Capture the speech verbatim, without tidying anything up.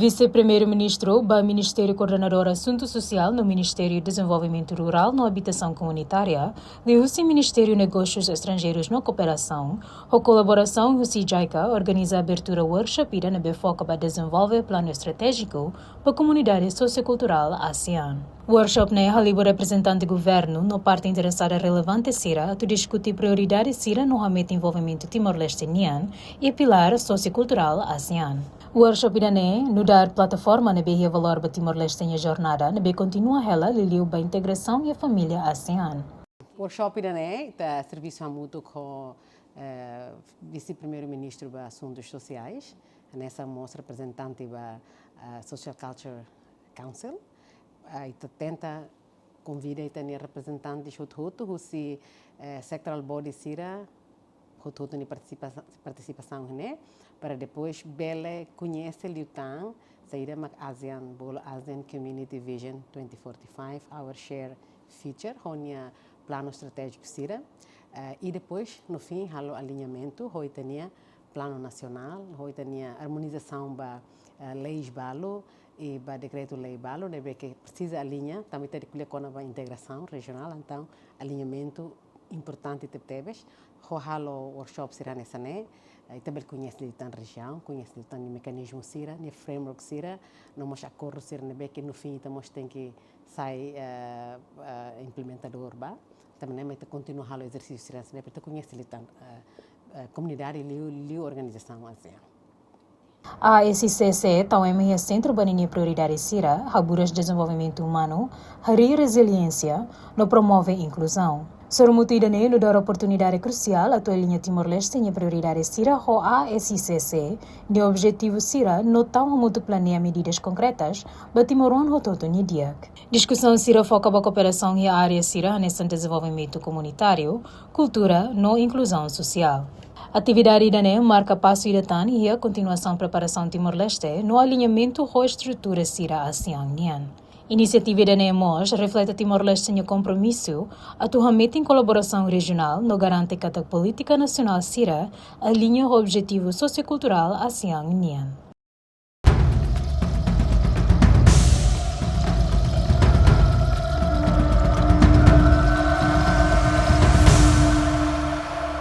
Vise-Primeiru-Ministru ba Ministériu Koordenadór Asuntu Sosiál no Ministériu Dezenvolvimentu Rurál no Abitasaun Komunitária, liuhusi Ministériu Negósius Estranjeirus no Kooperasaun, ho kolaborasaun husi JICA, organiza abertura workshop ida ne'ebé foka ba dezenvolve planu estratéjiku ba komunidade sosiokulturál ASEAN. Workshop ne'e halibur reprezentante governu no parte interesada relevante sira atu diskute prioridade sira no hametin envolvimentu Timor-Leste nian iha pilár sosiokulturál ASEAN. Workshop ida-ne'e nu'udar plataforma ne'ebé iha valór ba Timor-Leste nia jornada ne'ebé kontinua hela liuliu ba integrasaun iha família ASEAN. Workshop ida-ne'e ita servisu hamutuk ho, eh, Vise-Primeiru-Ministru ba Asuntus Sosiais, hanesan mós reprezentante ba, eh, Social Culture Council. Eh, ita tenta konvida ita-nia reprezentante hotu-hotu husi, eh, sectoral body sira, hotu-hotu nia partisipa-, partisipasaun ne'e, para depois bele koñese liután saida mak ASEAN, bolu ASEAN Community Vision twenty forty-five, Our Shared Future, ho nia planu estratéjiku sira. Eh, i depois, no fin, halo aliñamentu ho ita-nia planu nasionál, ho ita-nia armonizasaun ba, eh, leis balu, i ba dekretu-lei balu, ne'ebé ke presiza aliña, tanba ita ko'alia kona-ba integrasaun rejionál, entaun aliñamentu importante tebetebes. Ho halo workshop sira hanesan ne'e, eh, ita bele koñese liután rejiaun, koñese liután nia mekanizmu sira, nia framework sira, no mós akordu sira ne'ebé ke no fin ita mós tenke sai, eh, eh, implementadór ba. Tanba ne'e mak ita kontinua halo ezersísiu sira hanesan ne'e, para ita koñese liután, eh, eh, komunidade liu, liu organizasaun ASEAN. ASCC tau ema iha sentru ba ninia prioridade sira, haburas dezenvolvimentu umanu, harii reziliénsia, no promove inkluzaun. Sorumutu ida-ne'e nu'udar oportunidade krusiál atu aliña Timor-Leste nia prioridade sira ho ASCC nia objetivu sira no tau hamutuk planeia medidas konkretas ba timoroan hotu-hotu nia di'ak. Diskusaun sira foka ba kooperasaun iha área sira hanesan dezenvolvimentu komunitáriu, kultura no inkluzaun sosiál. Atividade ida-ne'e marka pasu ida tan iha kontinuasaun preparasaun Timor-Leste no aliñamentu ho estrutura sira ASEAN nian. Inisiativa ida-ne'e mós reflete Timor-Leste nia kompromisu atu hametin kolaborasaun rejionál no garante katak polítika nasionál sira aliña ho objetivu sosiokulturál ASEAN nian.